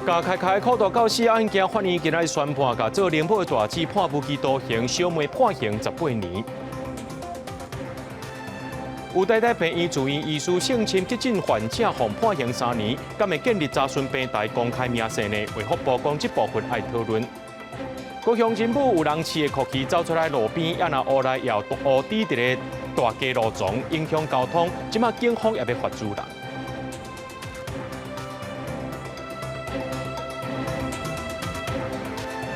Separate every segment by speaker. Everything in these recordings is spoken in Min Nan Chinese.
Speaker 1: 共凱凱苦毒到死案件，法院今仔宣判，共做奶母的大姊判無期徒刑，小妹判刑18年。有台大病院住院醫師性侵急診患者，予判刑3年，敢會建立查詢平台公開明細呢？衛福部講這部分愛討論。高雄仁武有人飼的蛞蝓走出來路邊，也若烏來搖烏佇佇个大街路床，影響交通，這馬警方也欲罰主人。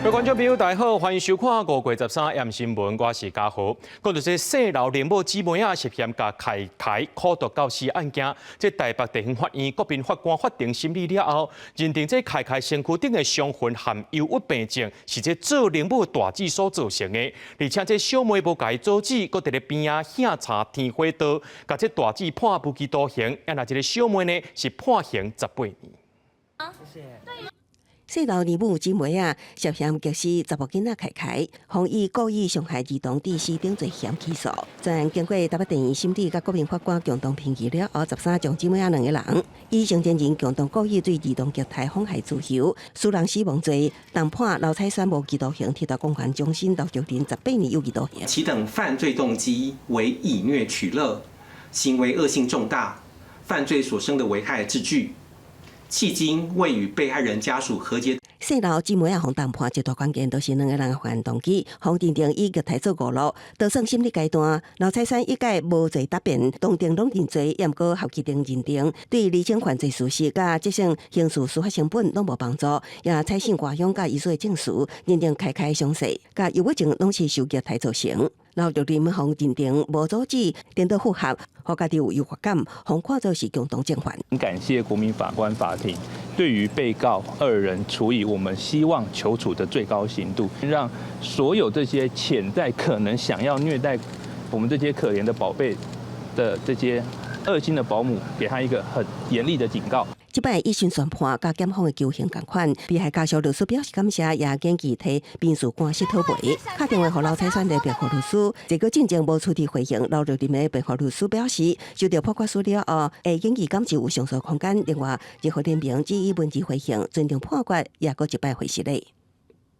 Speaker 1: 各位觀眾朋友，大家好，歡迎收看5月13暗新聞，我是嘉豪。講到這細膩奶母姊妹仔涉嫌共凱凱苦毒到死案件，這台北地方法院國民法官法庭審理了後，認定這凱凱身軀頂的傷痕含憂鬱病症，是這做奶母大姊所造成的。而且這小妹無共伊阻止，閣佇咧邊仔喝茶添火刀，共這大姊判無期徒刑，啊若這个小妹呢是判刑18年。
Speaker 2: 謝謝。細膩奶母姊妹仔，涉嫌虐死查某囡仔凱凱，予以故意傷害兒童致死等罪嫌起訴。全案經過台北地院審理，佮國民法官共同評議了後，13將姊妹仔兩个人以成年人共同故意對兒童虐待妨害自由、使人死亡罪，同判劉彩珊無期徒刑，鐵道公權終身劉玉玲18年有期徒刑。
Speaker 3: 其等犯罪動機為以虐取樂，行為惡性重大，犯罪所生的危害至巨。迄今未與被害人家屬和解。
Speaker 2: 細膩姊妹仔予同判，一大關鍵都是兩个人的犯案動機，予認定以虐待做娛樂，就算審理階段，劉彩珊一概無罪答辯，當庭攏認罪，毋過合議庭認定對釐清犯罪事實佮節省刑事司法成本攏無幫助，也採信外鄉佮醫師的證詞，認定凱凱傷勢佮憂鬱症攏是受虐待造成。劉玉玲予認定無阻止，顛倒附和，予家己有優越感，予看做是共同正犯。
Speaker 4: 感謝國民法官法庭對於被告二人處以我們希望求處的最高刑度，讓所有這些潛在可能想要虐待我們這些可憐的寶貝的這些惡心的保姆，給他一個很嚴厲的警告。
Speaker 2: 這擺一審宣判，佮檢方的求刑仝款，被害家屬律師表示感謝，也建議提民事官司討賠。敲電話予劉彩珊的辯護律師，這個進前無出庭回應。劉玉玲的辯護律師表示，收到判決書了後，會建議感覺有上訴空間。另外，任何聯名只以文字回應，尊重判決，也閣一擺回釋咧。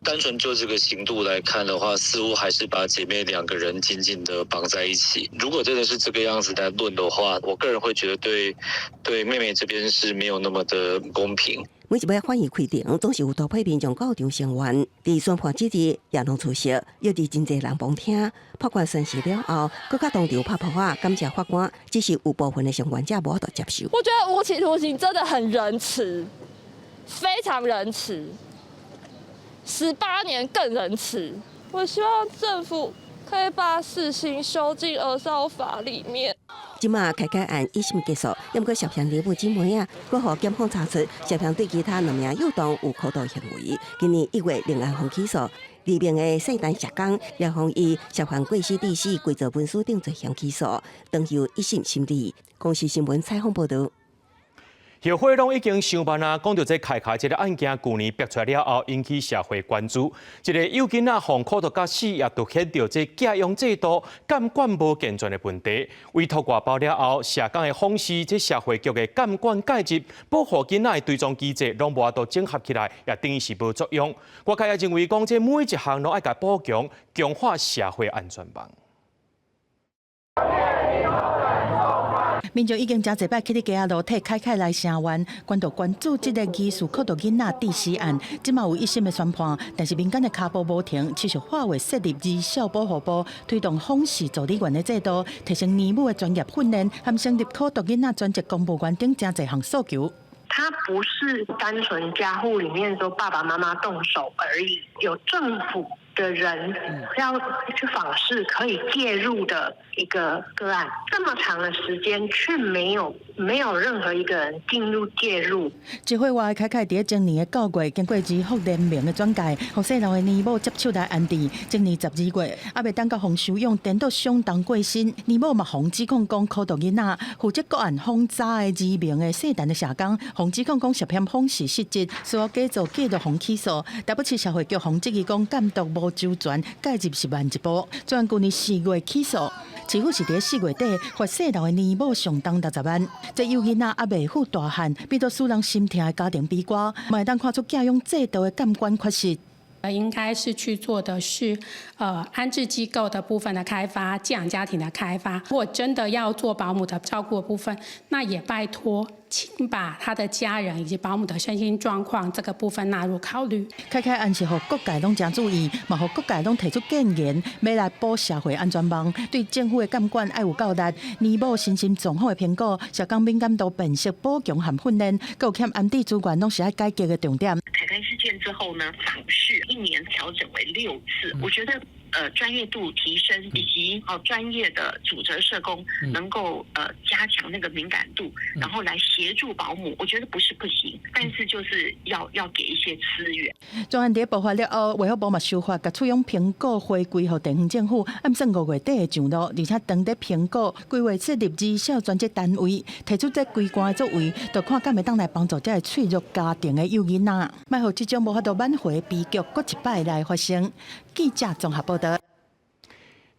Speaker 5: 單純就這個刑度來看的話，似乎還是把姐妹兩個人緊緊的綁在一起。如果真的是這個樣子來論的話，我個人會覺得對妹妹這邊是沒有那麼的公平。
Speaker 2: 每一擺法院開庭，總是有大批民眾到場聲援。佇宣判之日，也攏出席，抑佇真濟人旁聽。判決宣示了後，閣較當場拍噗仔，感謝法官。只是有部分的聲援者無法度接受。
Speaker 6: 我覺得無期徒刑真的很仁慈，非常仁慈。18年更仁慈。我希望政府可以把死刑修進兒少法裡面。
Speaker 2: 這馬凱凱案一審結束，毋過涉嫌奶母姊妹仔，閣予檢方查出涉嫌對其他兩名幼童有苦毒行為。今年1月另案予起訴，二名的聖誕社工也予以涉嫌過失致死、偽造文書等罪嫌起訴，等候一審審理。公視新聞採訪報導。
Speaker 1: 後悔攏已經傷慢啊！講著這凱凱這个案件，舊年爆出來了後，引起社會關注。一个幼囡仔予苦毒到死，也凸顯著這寄養制度監管無健全的問題。委託外包了後，社工的訪視，這社會局的監管介入，保護囡仔的追蹤機制，攏無法度整合起來，也等於是無作用。外界也認為講，這每一項攏愛共補強，強化社會安全網。
Speaker 7: 民眾已經誠濟擺去佇街仔路替凱凱來聲援，關注關注這个疑似苦毒囡仔致死案，這馬有一審的宣判，但是民間的跤步無停，持續化為設立兒少保護部，推動訪視助理員的制度，提升奶母的專業訓練，和成立苦毒囡仔專職公務員等誠濟項訴求。
Speaker 8: 他不是單純家戶裡面說爸爸媽媽動手而已，有政府的人要去訪視可以介入的一個個案，這麼長的時間卻沒有任何一個人進入介入。
Speaker 7: 一歲外的凱凱佇前年的9月，經過兒福聯盟的轉介，予細膩的奶母接手來安置。今年12月，猶未等到予收養，顛倒相當過身，奶母嘛予指控講苦毒囡仔，負責個案訪查的二名的聖誕的社工，予指控講涉嫌訪視失職，需要假造記錄予起訴。台北市社會局予質疑講監督無周全，介入是慢一步。雖然舊年4月起訴，市府是佇4月底罰細路的奶母上當60萬。這幼囡仔猶未赴大漢，變做使人心疼的家庭悲歌，嘛會當看出寄養制度的監管缺失。
Speaker 9: 應該是去做的是，安置機構的部分的開發，寄養家庭的開發。如果真的要做保姆的照顧的部分，那也拜託，請把他的家人以及保姆的身心狀況這個部分納入考慮。
Speaker 7: 凱凱案是予各界攏誠注意，嘛予各界攏提出建言，欲來補社會安全網，對政府的監管愛有夠力，奶母身心狀況的評估，社工敏感度辨識補強和訓練，閣有欠安置資源，攏是愛解決的重點。
Speaker 8: 凱凱事件之後呢，訪視一年調整為6次，我覺得專業度提升，以及哦專業的組織社工能夠加強那個敏感度，然後來協助保姆，我覺得不是不行，但是就是要給一些資源。
Speaker 7: 專案佇爆發了後，衛福部嘛修法，共處養評估回歸予地方政府，按算5月底會上路，而且當地評估規劃設立兒少專責單位，提出這規關的作為，就看敢會當來幫助這个脆弱家庭的幼囡仔，莫予這種無法度挽回悲劇，閣一擺來發生。記者綜合報道。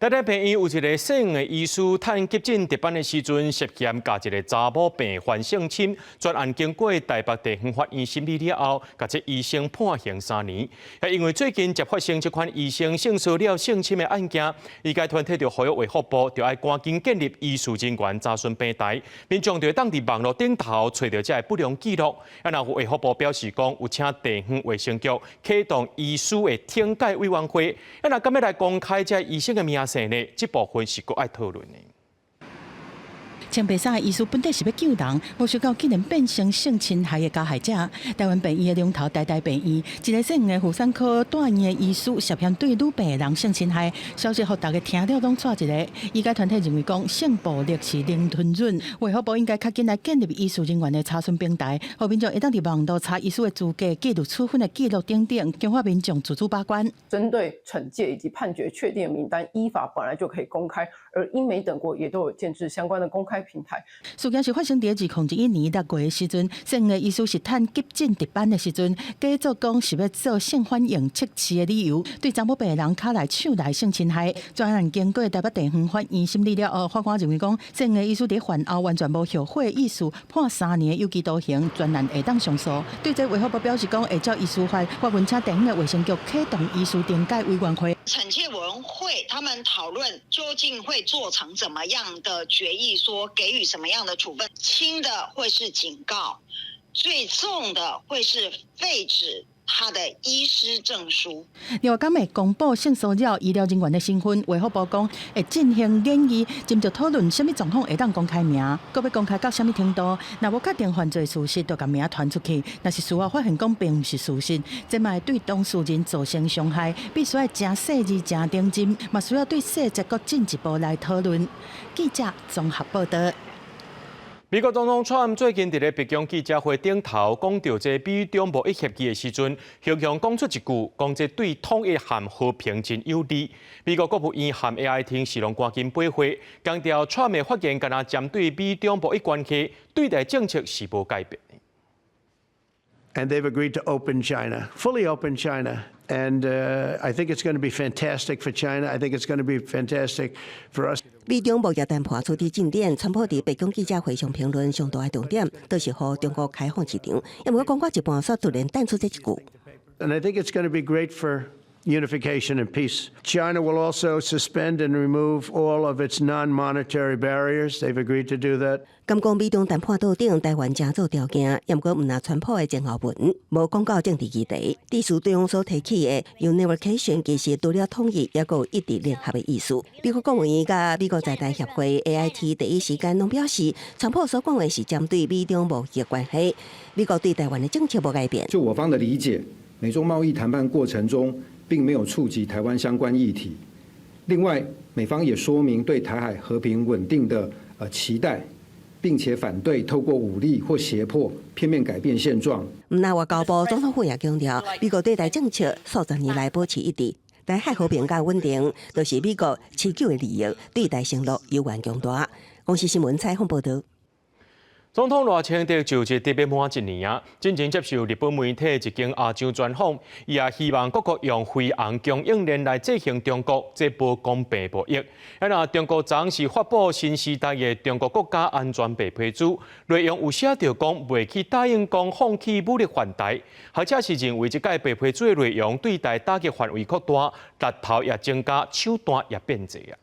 Speaker 1: 台大病院有一个細的醫師，趁急診值班的時陣，涉嫌共一个查某病患性侵，全案經過台北地方法院審理了後，共這醫生判刑3年。因為最近才發生這款醫生性騷擾、性侵的案件，醫界團體就呼籲衛福部，著愛趕緊建立醫事人員查詢平台，民眾就當佇網路頂頭揣著這个不良記錄。啊，若衛福部表示講，有請地方衛生局啟動醫師的懲戒委員會，啊，若敢欲來公開這醫生的名姓呢？這部分是閣愛討論的。
Speaker 7: 穿白衫的醫師本底是欲救人，無想到竟然變成性侵害的加害者。台灣病院的龍頭台大病院，一个姓的婦產科住院的醫師涉嫌對女病人性侵害，消息予大家聽了攏掣一个。醫界團體認為講性暴力是零容忍，衛福部應該較緊來建立醫事人員的查詢平台，予民眾會當佇網路查醫師的資格、記錄處分的記錄等等，強化民眾自主把關。
Speaker 10: 針對懲戒以及判決確定的名單，依法本來就可以公開，而英美等國也都有建置相關的公開平台。
Speaker 7: 事件是發生佇2021年6月的時陣，姓的醫師是趁急診值班的時陣，假作講是欲做性反應測試的理由，對查某病人跤內手內性侵害。專案經過台北地方法院審理了後，法官認為講，姓的醫師佇犯後完全無後悔的意思，判3年有期徒刑，全案會當上訴。對這衛福部表示講，會照醫師法，發文請地方的衛生局啟動醫師懲戒委員會。
Speaker 11: 懲戒委員會他們討論究竟會做成怎麼樣的決議，說給予什麼樣的處分，輕的會是警告，最重的會是廢止他的醫師證書。
Speaker 7: 另外，敢會公布性騷擾醫療人員的身份，衛福部講會進行研議，斟酌討論啥物狀況會當公開名，閣欲公開到啥物程度。若無確定犯罪事實，就共名傳出去。若是事後發現講並毋是事實，這嘛會對當事人造成傷害，必須愛誠細緻、誠認真，嘛需要對細節閣進一步來討論。記者綜合報道。
Speaker 1: 美國總統川普最近佇咧白宮記者會頂頭講著這美中貿易協議的時陣，雄雄講出一句，講這對統一和和平真有利。美國國務院和 AIT 是攏趕緊駁回，強調川普的發言干焦針對美中貿易關係，對台政策是無改變。
Speaker 12: And they've agreed to open China, fully open China. And I think it's going to be fantastic for China. I think it's going to be fantastic for us.
Speaker 2: 美中貿易談判取得進展，川普佇白宮記者會上評論上大的重點，就是予中國開放市場。毋過講到一半，煞突然彈出這一句。
Speaker 12: And I think it's going to be great for unification and peace. China will also suspend and remove all of its non-monetary barriers. They've agreed to do that.
Speaker 2: 敢講美中談判桌頂，台灣誠做條件，毋過毋若川普的前後文，無講到政治議題。致詞中所提起的 unification 其實除了統一，猶閣有一致聯合的意思。美國國務院佮美國在台協會 AIT 第一時間攏表示，川普所講的是針對美中貿易關係，美國對台灣的政策無改變。
Speaker 13: 就我方的理解，美中貿易談判過程中，並沒有觸及台灣相關議題。另外，美方也說明對台海和平穩定的期待，並且反對透過武力或脅迫片面改變現狀。
Speaker 2: 毋若外交部總統府也強調，美國對台政策數十年來保持一致，台海和平佮穩定都是美國持久的利益，對台承諾猶原強大。公視新聞採訪報道。
Speaker 1: 總統賴清德就職特別滿一年啊，進前接受日本媒體一間亞洲專訪，伊也希望各國用飛紅供應鏈來制衡中國，這無公平貿易。啊，若中國昨是發布新時代的中國國家安全白皮書，內容有寫著講袂去答應講放棄武力犯台，學者是認為這屆白皮書的內容對台打擊範圍擴大，力頭也增加，手段也變濟啊。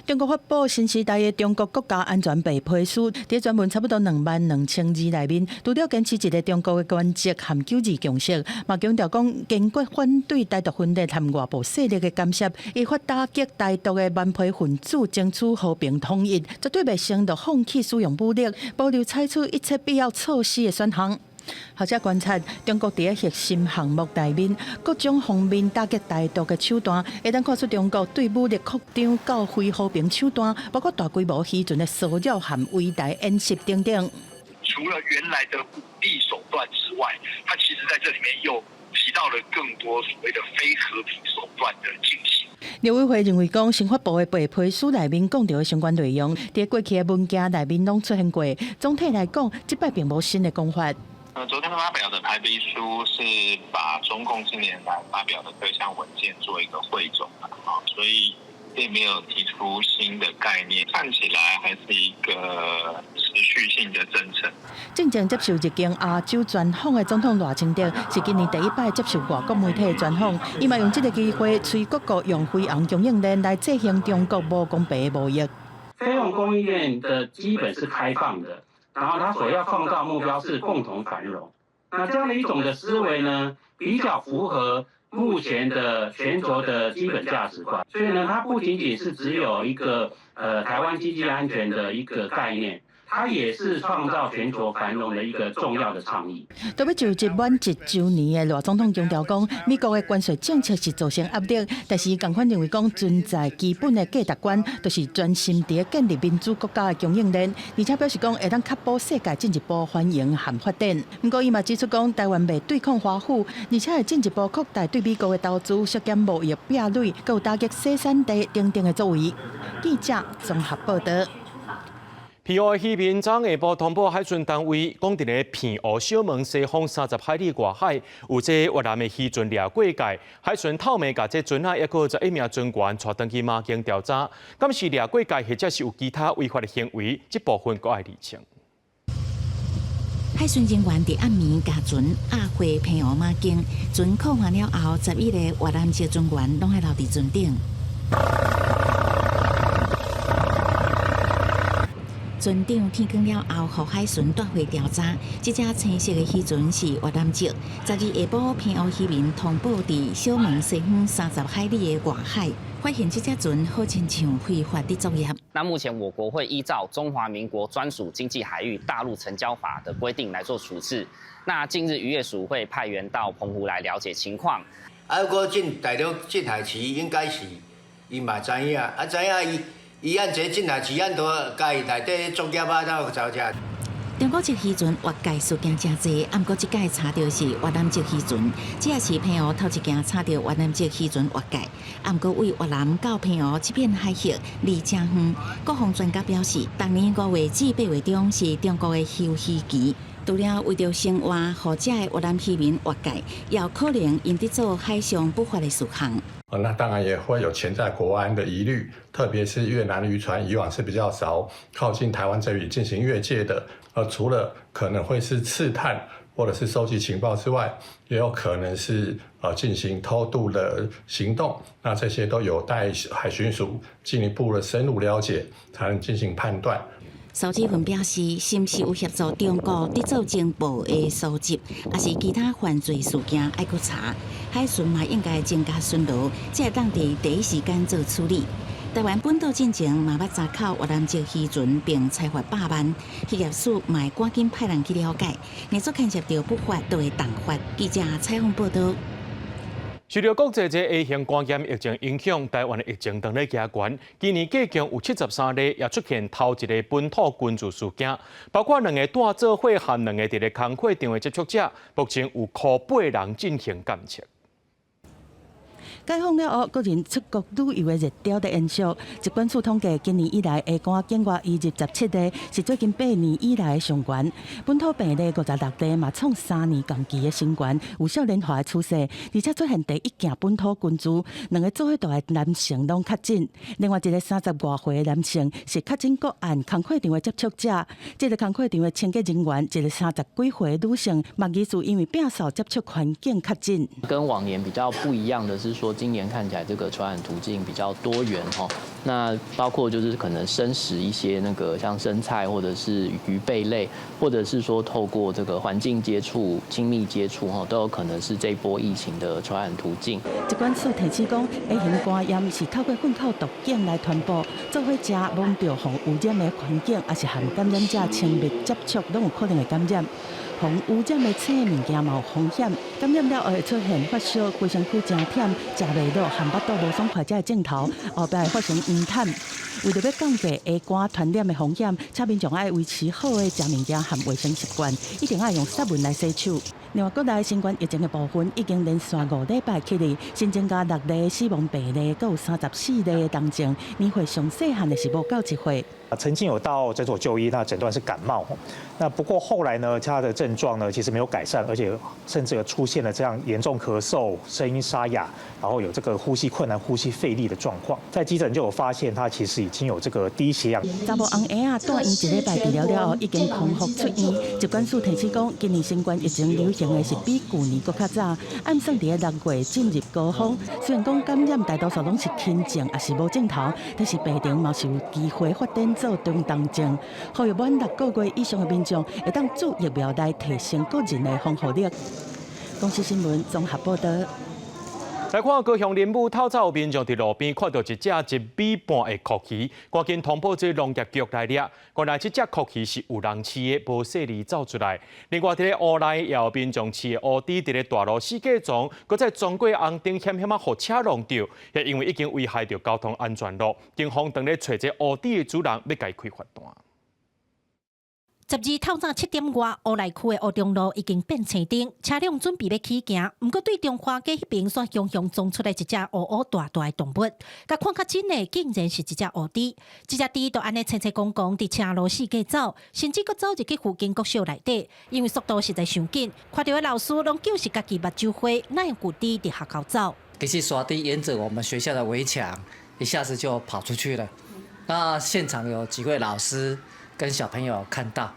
Speaker 7: 中國發布新時代的中國國家安全白皮書，佇全文差不多22,000字內面，除了堅持一個中國的原則和九二共識，嘛強調講堅決反對台獨分裂和外部勢力的干涉，依法打擊台獨的頑皮分子，爭取和平統一，絕對袂承諾放棄使用武力，保留採取一切必要措施的選項。學者觀察，中國佇核心項目內面，各種方面打擊台獨的手段，會當看出中國對武力擴張到非和平手段，包括大規模漁船的騷擾和圍台演習等等。
Speaker 14: 除了原來的武力手段之外，它其實在這裡面又提到了更多所謂的非和平手段的進行。
Speaker 7: 陸委會認為講，新發布的白皮書內面講著的相關內容，佇過去的文件內面攏出現過。總體來講，這擺並無新的講法。
Speaker 15: 昨天發表的白皮書是把中共近年來發表的各項文件做一個匯總啊，所以並沒有提出新的概念，看起來還是一個持續性的政策。
Speaker 7: 進前接受日經亞洲專訪的總統賴清德是今年第一擺接受外國媒體的專訪，伊嘛用這個機會催各國用飛紅供應鏈來制衡中國無公平的貿易。
Speaker 16: 飛紅供應鏈的基本是開放的。然後他所要創造目標是共同繁榮，那這樣的一種的思維呢，比較符合目前的全球的基本價值觀。所以呢，它不僅僅是只有一個台灣經濟安全的一個概念。它也是創造全球繁榮的一個重要的倡議。
Speaker 7: 都欲就職滿一週年的賴總統強調講，美國的關稅政策是造成壓力，但是伊仝款認為講存在基本的價值觀，就是專心佇建立民主國家的供應鏈，而且表示講會當確保世界進一步繁榮和發展。毋過伊嘛指出講，台灣袂對抗華府，而且會進一步擴大對美國的投資、削減貿易壁壘，閣有打擊洗產地等等的作為。記者綜合報導。
Speaker 1: 澎湖漁民昨下晡通報海巡單位，講佇咧澎湖小門西方30海里外海，有這越南的漁船掠過界，海巡透暝共這船仔，抑閣11名船員帶轉去馬經調查，敢是掠過界，或者是有其他違法的行為，這部分閣愛釐清。
Speaker 17: 海巡人員佇暗暝共船押回澎湖馬經，船靠岸了後，11個越南籍船員攏還留佇船頂。船長天光了後，予海巡帶回調查。這隻青色的漁船是越南籍。12下晡，澎湖漁民通報佇小門西方30海里的外海，發現這隻船好親像非法佇作業。
Speaker 18: 那目前我國會依照《中華民國專屬經濟海域大陸成交法》的規定來做處置。那近日漁業署會派員到澎湖來了解情況。
Speaker 19: 啊，閣進大陸進海區應該是伊嘛知影，啊知影伊。伊按這進來，是按都共伊內底作業啊，哪有走遮？
Speaker 17: 中國籍漁船越界事件誠濟，毋過這擺查著是越南籍漁船，這也是澎湖頭一件查著越南籍漁船越界。毋過對越南到澎湖這片海域離誠遠，國防專家表示，逐年5月至8月中是中國的休漁期，除了為著生活，予遮的越南漁民越界，也有可能𪜶佇做海上不法的事項。
Speaker 20: 那當然也會有潛在國安的疑慮，特別是越南漁船以往是比較少靠近台灣這裡進行越界的，除了可能會是刺探或者是收集情報之外，也有可能是進行偷渡的行動。那這些都有待海巡署進一步的深入了解，才能進行判斷。
Speaker 17: 蘇志雲表示，是毋是有協助中國佇做情報的收集，抑是其他犯罪事件，愛閣查。海巡嘛應該增加巡邏，才會當佇第一時間做處理。台灣本島進前嘛捌查扣越南籍漁船，並裁罰100萬，漁業署嘛會趕緊派人去了解。若做牽涉著不法，就會重罰。記者採訪報導。
Speaker 1: 受著國際這 A 型肝炎疫情影響，台灣的疫情當咧加懸。今年計共有73例，也出現頭一个本土根治事件，包括兩个帶做伙和兩个佇咧工課場的接觸者，目前有箍八人進行檢測。
Speaker 7: 解封了後，國人出國旅遊的熱潮佇延續。疾管署統計，今年以來，乙肝境外移入17例，是最近8年以來的上懸。本土病例56例，嘛創3年同期的新懸，有少年化的趨勢，而且出現第一件本土根株，兩個做伙蹛的男性攏確診。另外一個30外歲的男性是確診個案，工課場的接觸者。這個工課場的清潔人員，一個30幾歲的女性，嘛疑似因為摒掃接觸環境確診。
Speaker 21: 跟往年比較不一樣的是說，今年看起來這個傳染途徑比較多元哈，那包括就是可能生食一些那個像生菜或者是魚貝類，或者是說透過這個環境接觸、親密接觸哈，都有可能是這波疫情的傳染途徑。
Speaker 7: 疾管署提醒講，A 型肝炎是透過糞口毒境來傳播，做伙食摸著予污染的環境，抑是和感染者親密接觸，攏有可能會感染。予污染的生物件嘛有風險，感染了後會出現發燒、規身軀誠忝、食袂落、和腹肚無爽快這个症頭，後壁會發生黃疸。為著欲降低乙肝傳染的風險，請民眾愛維持好的食物件和衛生習慣，一定愛用殺菌來洗手。另外，國內新冠疫情的部分已經連續5禮拜起哩，新增加6例死亡病例，閣有34例的重症，年歲上細漢的是無夠1歲。
Speaker 22: 曾經有到診所就醫，那診斷是感冒。那不過後來呢，他的症狀呢其實沒有改善，而且甚至有出現了這樣嚴重咳嗽、聲音沙啞，然後有這個呼吸困難、呼吸費力的狀況。在急診就有發現他其實已經有這個低血氧。
Speaker 7: 查某紅嬰仔住院一禮拜治療了後，已經康復出院。疾管署提醒講，今年新冠疫情流行的是比舊年閣較早，按算佇6月進入高峰。雖然講感染大多數攏是輕症，抑是無症頭，但是病情嘛是有機會發展做中重症。呼籲滿6個月以上的民眾會當注疫苗來提升個人的防護力。公視新聞綜合報導。
Speaker 1: 來看高雄林武透早有民眾佇路邊看到一隻1.5米的蛞蝓，趕緊通報這農業局來掠。原來這隻蛞蝓是有人飼的，無細膩走出來。另外，佇咧烏來也有民眾飼的烏豬佇咧大路四界撞，閣再撞過紅燈，險險仔予車撞著，也因為已經危害著交通安全囉。警方正咧揣這烏豬的主人，欲共伊開罰單。
Speaker 23: 12透早7點外，烏來區的烏中路已經變青燈，車輛準備欲起行。毋過對中華街彼爿煞雄雄撞出來一隻烏烏大大的動物，共看較緊的，竟然是一隻烏豬。這隻豬就按呢清清摃摃佇車路四界走，甚至閣走入去附近國小內底，因為速度實在傷緊，看著的老師攏救是家己目睭花，哪會有豬佇學校走？
Speaker 24: 其實沙豬沿著我們學校的圍牆，一下子就跑出去了。那現場有幾位老師跟小朋友看到，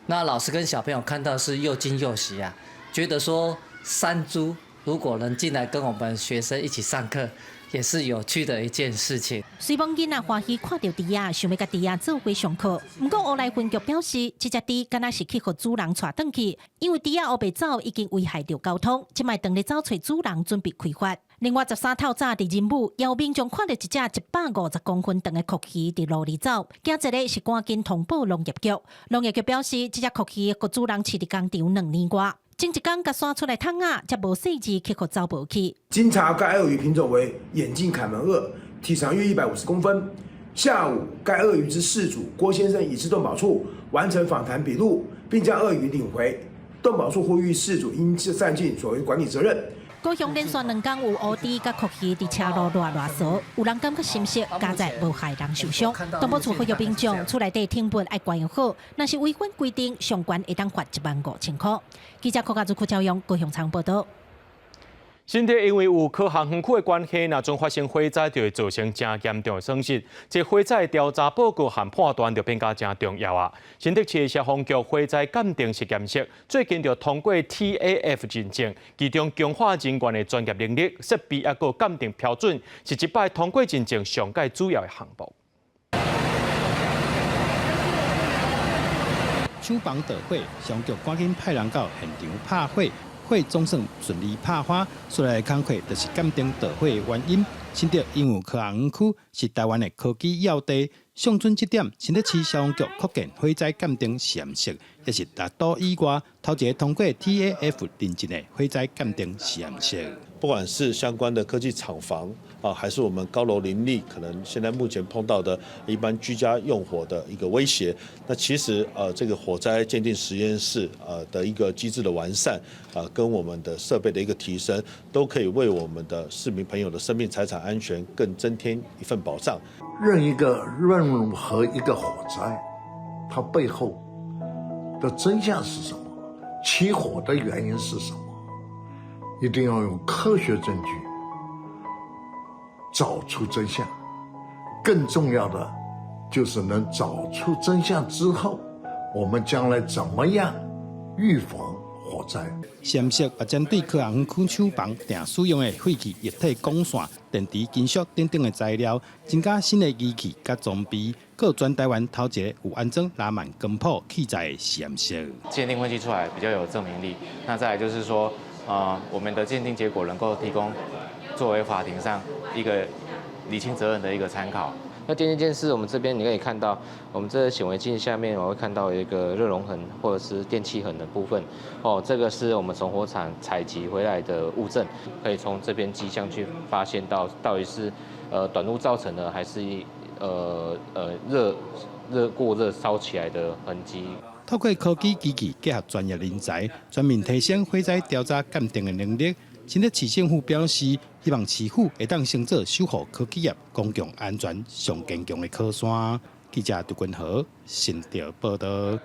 Speaker 24: 那老師跟小朋友看到是又驚又喜啊，覺得說山豬如果能進來跟我們學生一起上課，也是有趣的一件事情。
Speaker 23: 雖罔囡仔歡喜看著豬仔，想欲共豬仔做伙上課。毋過烏來分局表示，這隻豬敢若是去予主人帶轉去，因為豬仔烏白走已經危害著交通，這擺當咧走揣主人準備開罰。另外，13透早佇仁武，也有民眾看著一隻150公分長的蛞蝓佇路裡走，驚一个是趕緊通報農業局。農業局表示，這隻蛞蝓予主人飼佇工廠2年外，前一工共徙出來窗仔，才無細膩去予走無去。
Speaker 25: 經查該鱷魚品種為眼鏡凱門鱷，體長約150公分。下午，該鱷魚之飼主郭先生已至動保處完成訪談筆錄，並將鱷魚領回。動保處呼籲飼主應善盡所謂管理責任。
Speaker 23: 高雄連續2工有烏豬佮蛞蝓佇車路亂亂踅，有人感覺心息，佳哉無害人受傷。動保處呼籲民眾厝內底寵物愛管養好，若是違反規定，上懸會當罰1萬5千箍。記者柯家祖、柯昭勇高雄採訪報導。
Speaker 1: 新竹因為有科學園區的關係，若陣發生火災，就會造成誠嚴重的損失。這火災調查報告和判斷就變甲誠重要啊！新竹市消防局火災鑑定實驗室最近就通過 TAF 認證，其中強化人員的專業能力、設備抑閣鑑定標準，是這擺通過認證上蓋主要的項目。
Speaker 26: 廠房著火，消防局趕緊派人到現場拍火。火總算順利拍花，紲來的工課就是鑑定著火的原因。新竹因為科學園區是台灣的科技要地，上準這點，新竹市消防局擴建火災鑑定實驗室，也是六都以外頭一个通過 TAF 認證的火災鑑定實驗室。
Speaker 3: 不管是相關的科技廠房啊，還是我們高樓林立，可能現在目前碰到的一般居家用火的一個威脅，那其實這個火災鑑定實驗室的一個機制的完善啊，跟我們的設備的一個提升，都可以為我們的市民朋友的生命財產安全更增添一份保障。
Speaker 4: 任何一個火災，它背後的真相是什麼？起火的原因是什麼？一定要用科學證據找出真相。更重要的就是能找出真相之後，我們將來怎麼樣預防火災？
Speaker 26: 實驗室也針對科學園區廠房定使用的廢棄液體管線、電池金屬等等的材料，增加新的儀器佮裝備，閣全台灣頭一个有安裝拉曼光譜器材的實驗室。
Speaker 5: 鑑定分析出來比較有證明力。那再來就是說，我們的鑑定結果能夠提供作為法庭上一個釐清責任的一個參考。
Speaker 6: 那電器件是我們這邊你可以看到，我們這個顯微鏡下面我會看到一個熱熔痕或者是電氣痕的部分。哦，這個是我們從火場採集回來的物證，可以從這邊跡象去發現到到底是短路造成的，還是熱過熱燒起來的痕跡。
Speaker 26: 透過科技機器結合專業人才，全面提升火災調查鑑定的能力。新竹市政府表示，希望市府會當先做守護科技業公共安全上堅強的靠山。記者杜君豪新竹報道。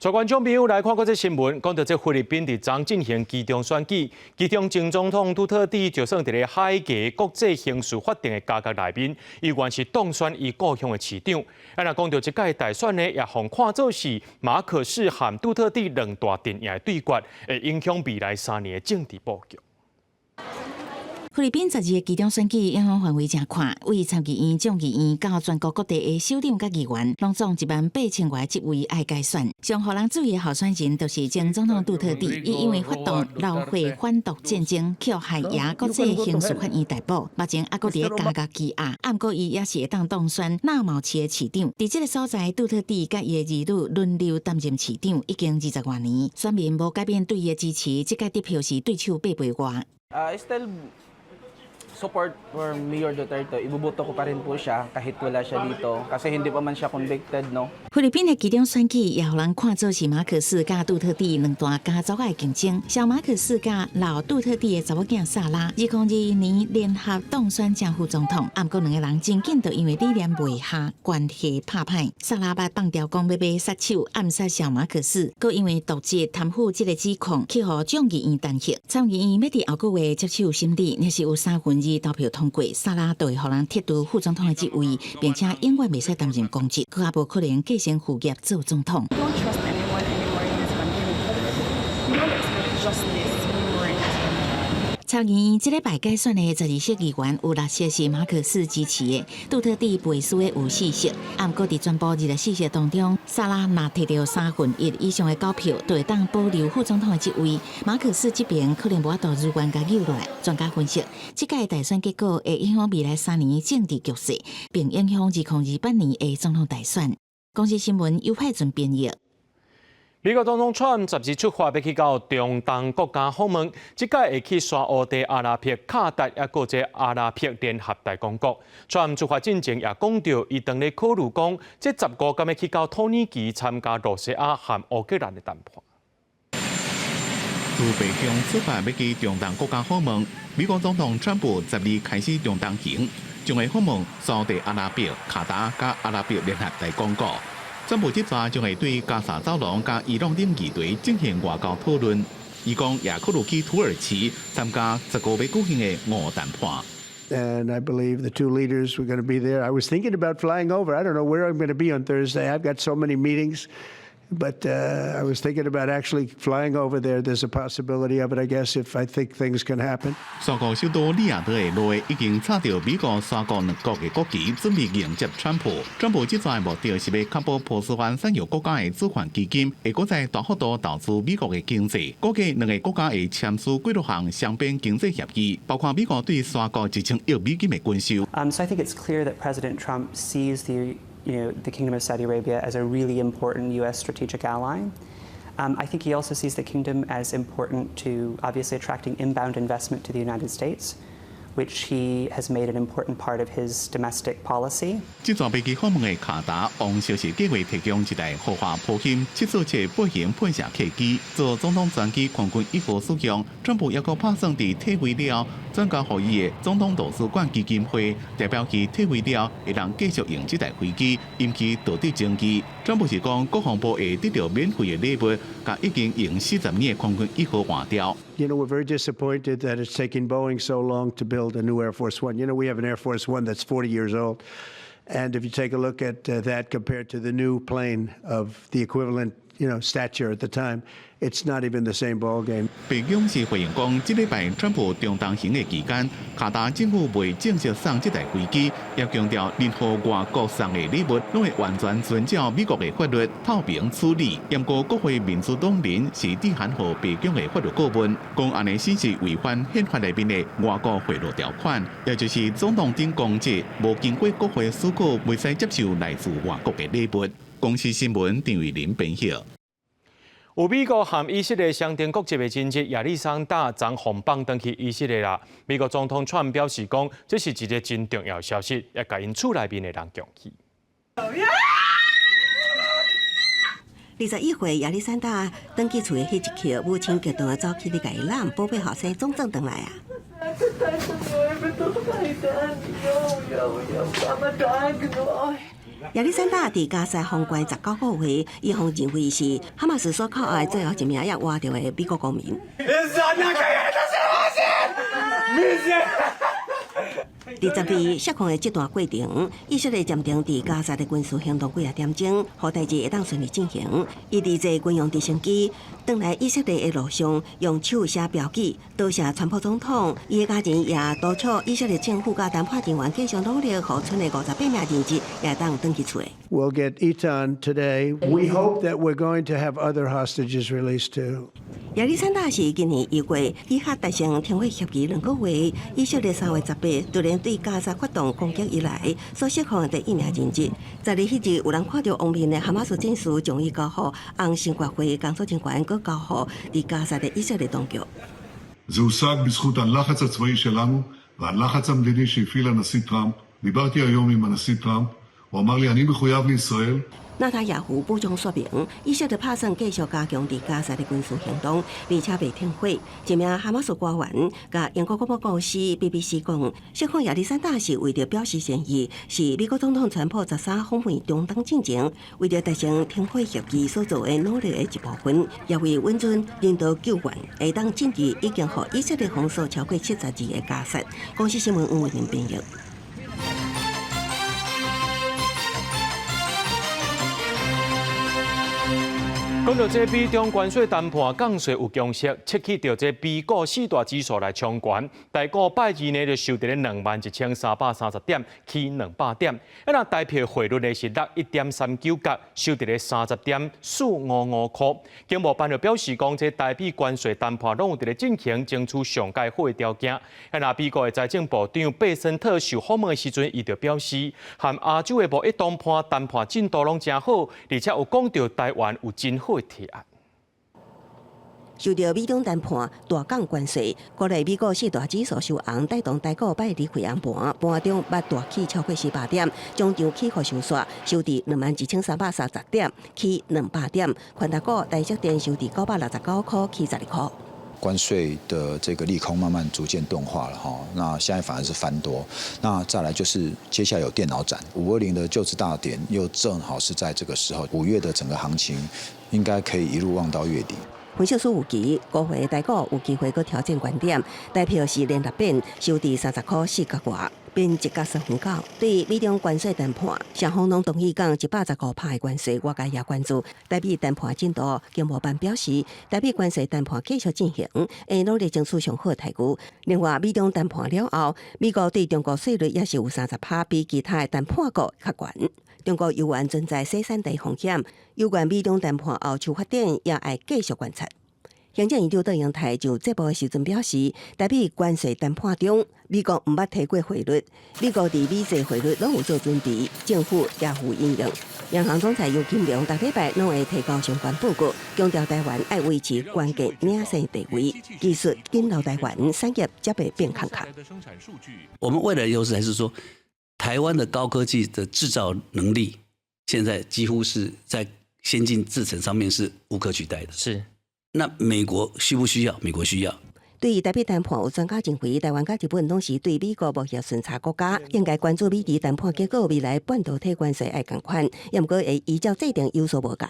Speaker 1: 帶觀眾朋友來看國際新聞，講到這菲律賓佇昨進行期中選舉，其中前總統杜特蒂就算佇咧海牙國際刑事法庭的監獄內面，依然是當選伊故鄉的市長。啊，若講到這屆大選呢，也予看做是馬可仕和杜特蒂兩大陣營的對決，會影響未來3年的政治布局。
Speaker 17: 菲律賓12日期中選舉影響範圍誠闊，為參議院、眾議院到全國各地的首長佮議員，攏總18,000外職位愛改選。上予人注意的候選人，就是前總統杜特蒂，伊因為發動流血反毒戰爭，予海牙國際刑事法院逮捕，目前猶閣佇咧監獄羈押。毋過伊也是會當當選納毛市的市長。佇這个所在，杜特蒂佮伊的兒女輪流擔任市長，已經20外年。選民無改變對伊的支持，這屆得票是對手8倍外。
Speaker 8: I still support for Mayor Duterte. Iboboto ko pa rin po siya kahit wala siya dito kasi hindi pa man siya convicted, no?
Speaker 17: 菲律賓的期中選舉也予人看做是馬可仕佮杜特蒂兩大家族的競爭。小馬可仕佮老杜特蒂的查某囝薩拉，2022年聯合當選正副總統，毋過兩个人真緊就因為理念袂合，關係拍歹。薩拉捌放調講欲欲殺手暗殺小馬可仕，閣因為瀆職貪腐這个指控，去予眾議院彈劾。參議院欲佇後個月接手審理，若是有2/3投票通過，薩拉就會予人撤除副總統的職位，並且永遠袂使擔任公職，閣較無可能繼承父業做總統。
Speaker 9: We don't trust anyone anymore in this country. We don't expect justice anymore in this country.
Speaker 17: 參議院這禮拜改選的12席議員有6席是馬可仕支持的，杜特蒂背書的有4席，毋過佇全部24席當中，薩拉若提著1/3以上的高票，就會當保留副總統的職位。馬可仕這邊可能無法度如願共救落來。專家分析，這屆大選結果會影響未來3年政治局勢，並影響2028年的總統大選。公視新聞尤派准編譯。
Speaker 1: 美國總統川普十日出發欲去到中東國家訪問，這擺會去沙烏地阿拉伯、卡達，抑閣這阿拉伯聯合大公國。川普出發進前也講著，伊當咧考慮講，這15敢欲去到土耳其參加露西亞和烏克蘭的談判。
Speaker 27: 自白宮出發欲去中東國家訪問，美國總統川普12開始中東行，將會訪問沙烏地阿拉伯、卡達佮阿拉伯聯合大公國。川普這逝將會對加沙走廊佮伊朗等議題進行外交討論。伊講也考慮去土耳其參加15欲舉行的俄烏談判。
Speaker 12: And I believe the two leaders were going to be there. I was thinking about flying over. I don't know where I'm going to be on Thursday. I've got so many meetings. But I was thinking about actually flying over there. There's a possibility of it, I guess, if I think things can happen.
Speaker 27: 沙國首都利雅得的路已經插著美國沙國兩國的國旗，準備迎接川普。川普這逝的目的是欲確保波斯灣產油國家的主權基金會閣再大幅度投資美國的經濟。估計兩个國家會簽署幾若項雙邊經濟協議，包括美國對沙國1000億美金的軍售。
Speaker 28: So I think it's clear that President Trump sees the Kingdom of Saudi Arabia as a really important U.S. strategic ally. I think he also sees the kingdom as important to obviously attracting inbound investment to the United States, which he has made an important part of his domestic policy.
Speaker 27: 這座飛機訪問的卡達王室是計劃提供一台豪華波音747八型噴射客機做總統專機空軍一號使用。川普猶閣拍算佇退位了後，轉交予伊的總統圖書館基金會，代表伊退位了後會當繼續用這台飛機，引起道德爭議。川普是講國防部會得著免費的禮物，共已經用40年的空軍一號換掉。
Speaker 12: We're very disappointed that it's taking Boeing so long to build a new Air Force One. We have an Air Force One that's 40 years old. And if you take a look at that compared to the new plane of the equivalent stature at the time, it's not even the same ball game.
Speaker 27: 白宮是回應講，這禮拜川普中東行的期間，卡達政府未正式送這台飛機，也強調任何外國送的禮物，攏會完全遵照美國的法律透明處理。不過國會民主黨人是致函予白宮的法律顧問，講按呢是違反憲法內面的外國賄賂條款，也就是總統等公職無經過國會許可，袂使接受來自外國的禮物。公視新聞陳慧琳編譯。
Speaker 1: 有美國和以色列雙重國籍的人質亞歷山大昨予放轉去以色列啦。美國總統川普表示講，這是一个真重要消息，也共𪜶厝內面的人恭喜。
Speaker 2: 21歲亞歷山大轉去厝的彼一刻，母親激動的走去咧共伊攬，寶貝後生總轉轉來啊！亞歷山大佇加沙封關19個月，伊予認為是哈馬斯所扣押最後一名猶活著的美國公民。佇10日釋放的這段過程，以色列暫停佇加沙的軍事行動幾仔點鐘，予代誌會當順利進行。伊佇坐軍用直升機轉來以色列的路上，用手寫標記，多謝川普總統。伊的家人也督促以色列政府佮談判人員繼續努力，予賰的58名人質也當轉去厝。
Speaker 12: We'll get Eitan today. We hope that we're going to have other hostages released too.
Speaker 2: 亞歷山大是今年1月以哈達成停火協議2個月，以色列3月18突然對加沙發動攻擊以來，所釋放的第一名人質。10日彼日，有人看著亡命的哈馬斯戰士將伊交予紅新月會工作人員，閣交予佇加沙的以色列當局。
Speaker 10: זה הושג בזכות הלחץ הצבאי שלנו והלחץ המדיני שהפעיל הנשיא טראמפ. דיברתי היום עם הנשיא טראמפ, הוא אמר לי אני מחויב לישראל.
Speaker 2: 納塔亞胡補充說明，以色列拍算繼續加強佇加沙的軍事行動，而且袂停火。一名哈馬斯官員共英國廣播公司 BBC 講，釋放亞歷山大是為著表示善意，是美國總統川普13訪問中東進前，為著達成停火協議所做的努力的一部分，也為穩準人道救援會當進入已經予以色列封鎖超過70日的加沙。公視新聞黃慧玲編譯。
Speaker 1: 講到這美中關稅談判降稅有共識，刺激著這美股四大指數來衝懸，台股拜二呢就收佇咧21,330點，起200點。啊，若台幣匯率呢是落1.39角，收佇咧30.455箍。經貿辦就表示講，這台美關稅談判攏有佇咧進行，爭取上蓋好的條件。啊，若美國的財政部長貝森特受訪問的時陣，伊就表示，和亞洲的貿易談判談判進度攏誠好，而且有講著台灣有真好的提案。
Speaker 2: 受著美中談判大降關稅，國內美股四大指數收紅，帶動台股拜二開紅盤，盤中捌大起超過400點，終場起予收煞，收佇21,330點，起200點。權值股台積電收佇969箍，起12箍。
Speaker 11: 關稅的這個利空慢慢逐漸鈍化了哈，那現在反而是翻多。那再來就是接下來有電腦展，520的就職大典又正好是在這個時候，5月的整個行情應該可以一路望到月底。
Speaker 2: 分析師預期，五月台股有機會閣挑戰懸點，台幣是連六變，收佇30箍4角外，變1角3分9。對美中關稅談判，雙方攏同意降115%的關稅，外界也關注台美談判進度。經貿辦表示，台美關稅談判繼續進行，會努力爭取上好待遇。另外，美中談判了後，美國對中國稅率也是有30%，比其他的談判國較懸。中國猶原存在洗錢的風險，有關美中談判後續發展，也愛繼續觀察。行政院長卓榮泰就節目的時陣表示，台美關稅談判中，美國毋捌提過匯率，美國佇美債匯率攏有做準備，政府也有因應。央行總裁游金龍逐禮拜攏會提交相關報告，強調台灣愛維持關鍵領先地位，技術緊留台灣產業才袂變空殼。
Speaker 13: 我們未來的優勢還是說，台灣的高科技的製造能力，現在幾乎是在先進製程上面是無可取代的。那美國需不需要？美國需要。
Speaker 2: 對於台美談判，有專家認為，台灣佮日本攏是對美國貿易順差國家，應該關注美日談判結果，未來半導體關稅愛仝款，也毋過會依照制定有所無仝。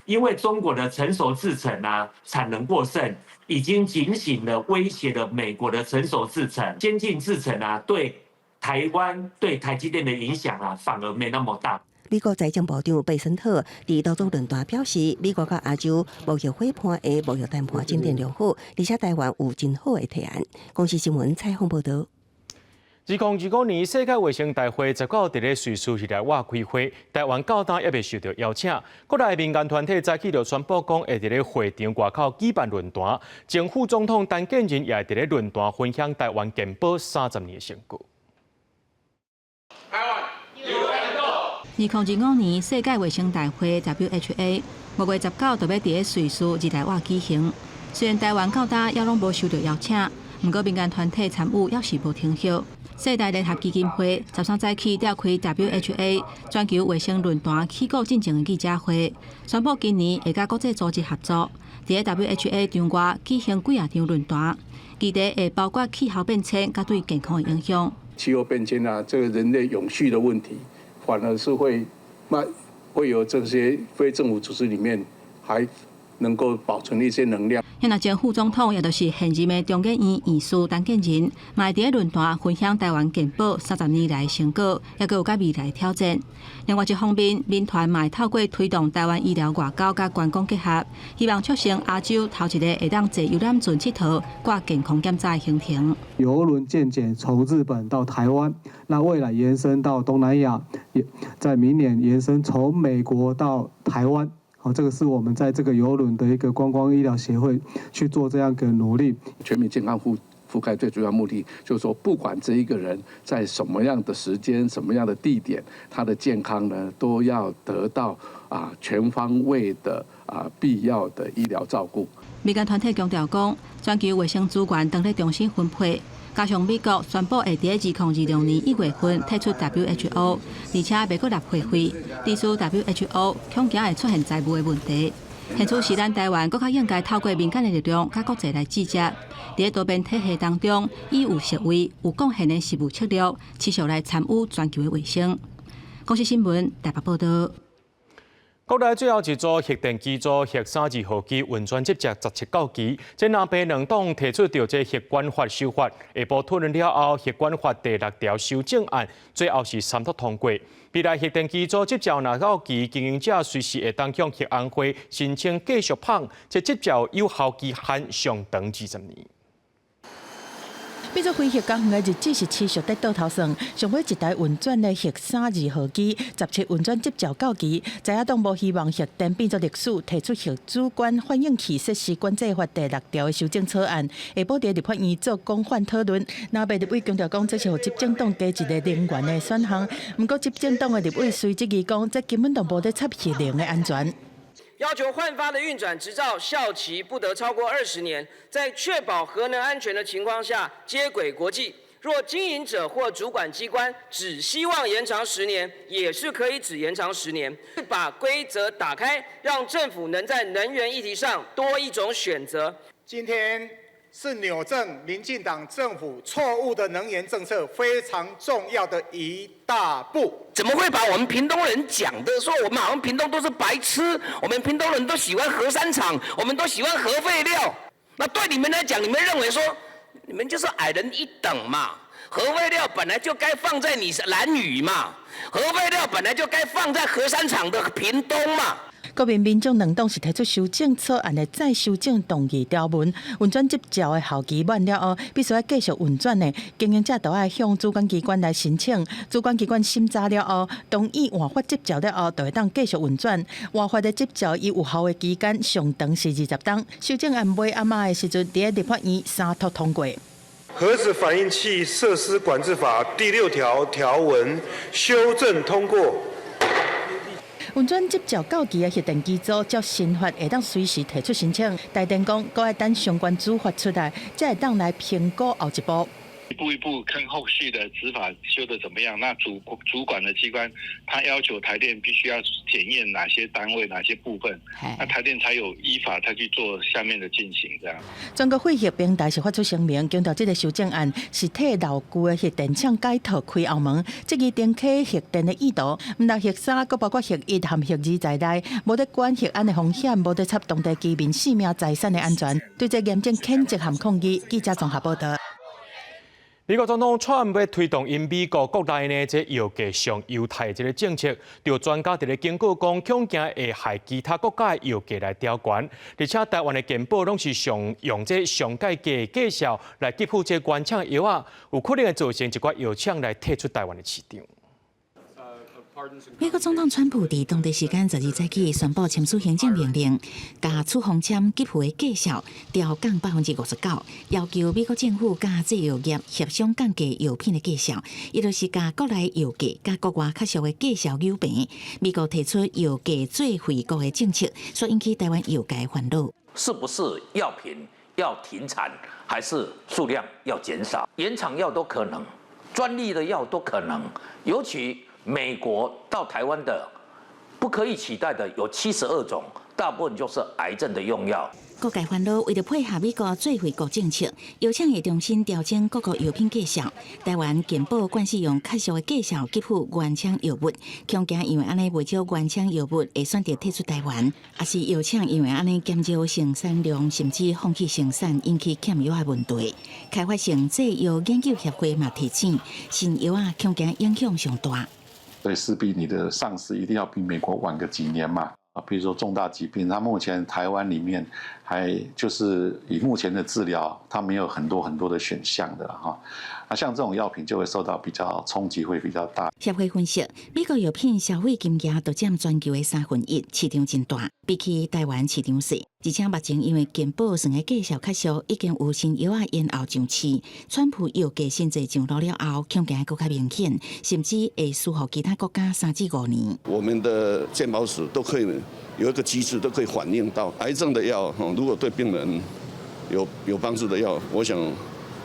Speaker 14: 因為中國的成熟製程啊，產能過剩，已經警醒了威脅了美國的成熟製程、先進製程啊，對台灣對台積電的影響啊，反而沒那麼大。
Speaker 2: 美國財政部長貝森特佇多組論壇表示，美國佮亞洲貿易夥伴的貿易談判進展良好，而且台灣有真好的提案。公視新聞採訪報導。
Speaker 1: 2025年世界衛生大會19佇咧瑞士日內瓦開會，台灣到今猶未受到邀請。國內民間團體早起就宣布講，會佇咧會場外口舉辦論壇。前副總統陳建仁也會佇咧論壇分享台灣健保30年的成果。
Speaker 15: 2025年世界衛生大會 WHA 5月19就欲佇咧瑞士日內瓦舉行。雖然台灣到今猶攏無收到邀請，毋過民間團體參與猶是無停歇。世代聯合基金會13早起召開 WHA 全球衛生論壇起鼓進前的記者會，宣布今年會佮國際組織合作，佇咧 WHA 場外舉行幾仔場論壇，議題會包括氣候變遷佮對健康的影響。
Speaker 16: 氣候變遷啊，這個人類永續的問題，反而是會，那會有這些非政府組織裡面還能夠保存一些能量。
Speaker 15: 那前副總統，也就是現任的中研院院士陳建仁，嘛會佇咧論壇分享台灣健保30年來的成果，猶閣有佮未來的挑戰。另外一方面，民團嘛會透過推動台灣醫療外交佮觀光結合，希望促成亞洲頭一个會當坐遊覽船𨑨迌掛健康檢查的行程。
Speaker 18: 郵輪健檢從日本到台灣，那未來延伸到東南亞，也在明年延伸從美國到台灣。好，這個是我們在這個郵輪的一個觀光醫療協會去做這樣個努力。
Speaker 19: 全民健康覆蓋最主要目的，就是說，不管這一個人在什麼樣的時間、什麼樣的地點，他的健康呢，都要得到全方位的必要的醫療照顧。
Speaker 15: 民間團體強調講，全球衛生資源當咧重新分配。加上美國宣布會佇2026年1月份退出 WHO，而且袂閣納會費，致使 WHO 恐驚會出現財務的問題。現此時，咱台灣閣較應該透過民間的力量，佮國際來集結，佇多邊體系當中，以有實為、有貢獻的實務策略，持續來參與全球的衛生。公視新聞台北報導。
Speaker 1: 國內最後一座核電機組核三二號機運轉執照17到期，這藍白兩黨提出著這核管法修法，下晡討論了後，核管法第六條修正案最後是三讀通過。未來核電機組執照若到期，經營者隨時會當向核安會申請繼續麭，這執照有效期限上長20年。
Speaker 7: 變做非核家園的日子是持續佇倒頭算，上尾一台運轉的核三二號機，17運轉執照到期，在野黨無希望核電變做歷史，提出核主管反應器設施管制法第六條的修正草案，下晡佇立法院做廣泛討論。藍白立委強調講，這是予執政黨加一个能源的選項。毋過執政黨的立委隨質疑講，這根本就無咧插核能的安全。
Speaker 20: 要求換發的運轉執照效期不得超過20年，在確保核能安全的情況下接軌國際。若經營者或主管機關只希望延長十年，也是可以只延長十年。把規則打開，讓政府能在能源議題上多一種選擇。
Speaker 21: 今天是扭正民進黨政府錯誤的能源政策非常重要的一大步。
Speaker 20: 怎麼會把我們屏東人講的說我們好像屏東都是白痴，我們屏東人都喜歡核三廠，我們都喜歡核廢料。那對你們來講，你們認為說你們就是矮人一等嘛？核廢料本來就該放在你蘭嶼嘛，核廢料本來就該放在核三廠的屏東嘛。
Speaker 7: 國民民眾兩黨是提出修正草案的再修正動議條文，運轉執照的效期滿了後，必須愛繼續運轉的經營者都愛向主管機關來申請，主管機關審查了後，同意換發執照了後，就會當繼續運轉。換發的執照伊有效的期間上長是20冬。修正案尾暗仔的時陣，佇立法院三讀通過。
Speaker 3: 核子反應器設施管制法第六條條文修正通過。
Speaker 7: 運轉執照到期的核電機組，照新法會當隨時提出申請。台電講，閣愛等相關主法出來，才會當來評估後一步。
Speaker 4: 一步一步看後續的執法修得怎麼樣？那主管的機關，他要求台電必須要檢驗哪些單位、哪些部分，那台電才有依法才去做下面的進行。這樣。
Speaker 7: 全國廢核平台是發出聲明，強調這個修正案是替老舊的核電廠解套開後門，這個重啟核電的意圖，毋但核三，閣包括核一和核二在內，無咧管核安的風險，無咧插當地居民性命財產的安全，對這嚴正譴責和抗議。記者綜合報道。
Speaker 1: 美國總統川普推動𪜶美國國內呢，這藥價上優待這个政策，著專家佇咧警告講，恐驚會害其他國家的藥價來調懸，而且台灣的健保攏是上用這上蓋低的價數來給付這原廠藥仔，有可能會造成一寡藥廠來退出台灣的市場。
Speaker 17: 美國總統川普佇當地時間12早起宣布簽署行政命令，共處方簽給付的價數調降59%，要求美國政府佮製藥業協商降低藥品的價數，伊就是共國內藥價佮國外較俗的價數扭平。美國提出藥價最惠國的政策，所引起台灣藥界煩惱。
Speaker 5: 是不是藥品要停產，還是數量要減少？原廠藥都可能，專利的藥都可能，尤其美國到台灣的不可以取代的有72種，大部分就是癌症的用藥。
Speaker 17: 各界煩惱，為著配合美國最惠國政策，藥廠會重新調整各國藥品價數。台灣健保慣勢用較俗的價數給付原廠藥物，恐驚因為按呢袂少原廠藥物會選擇退出台灣，抑是藥廠因為按呢減少生產量，甚至放棄生產，引起欠藥的問題。開發性製藥研究協會嘛提醒，新藥仔恐驚影響上大。
Speaker 6: 所以勢必你的上市一定要比美國晚個幾年嘛。啊，比如說重大疾病，它目前台灣裡面還就是以目前的治療，它沒有很多很多的選項的哈。那像這種藥品就會受到比較衝擊，會比較大。
Speaker 17: 協會分析，美國藥品消費金額都佔全球的1/3，市場真大，比起台灣市場細。而且目前因為健保算的價數較俗，已經有新藥仔延後上市。川普藥價新制上路了後，恐驚閣較明顯，甚至會輸予其他國家3至5年。
Speaker 22: 我們的健保署都可以有一個機制，都可以反映到癌症的藥，如果對病人有幫助的藥，我想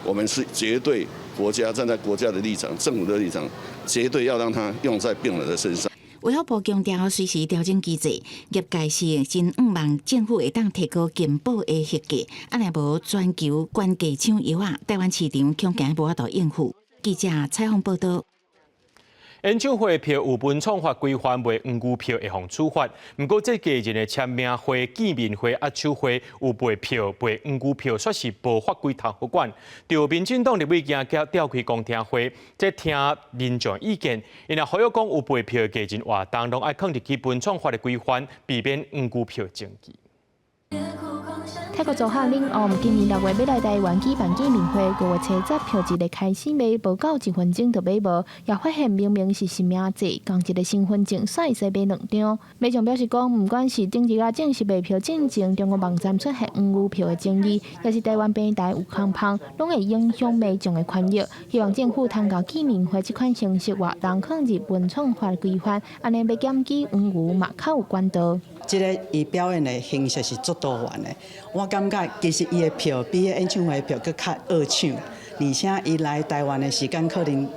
Speaker 22: 我們是絕對國家站在國家的立場、政府的立場，絕對要讓它用在病人的身上。
Speaker 17: 衛福部強調，隨時調整機制，業界是真向望政府會當提高健保的核價，啊若無全球懸價搶藥仔，台灣市場恐驚無法度應付。記者採訪報道。
Speaker 1: 演唱會票有文創法規範賣黃牛票會予處罰，毋過這藝人的簽名會、見面會、握手會有賣票賣黃牛票，煞是無法規通好管。著民進黨立委今仔召開公聽會，這聽民眾意見，𪜶若呼籲講有賣票的藝人活動，攏愛囥入去文創法的規範，避免黃牛票爭議。
Speaker 23: 泰國組合 LINE OM 今年6月欲來台灣舉辦見面會，5月70票一个開始賣，無夠一分鐘就賣無，也發現明明是實名制，仝一个身份證煞會使買兩張。民眾表示講，毋管是頂一下正式賣票進前，中國網站出現黃牛票的爭議，抑是台灣平台有空芳，攏會影響民眾的權益。希望政府通共見面會這款形式活動放入文創法規範，按呢欲檢舉黃牛嘛較有管道。
Speaker 24: 這个伊表演的形式是足多元的，我感覺其實伊的票比彼演唱會的票閣較惡搶，而且伊來台灣的時間可能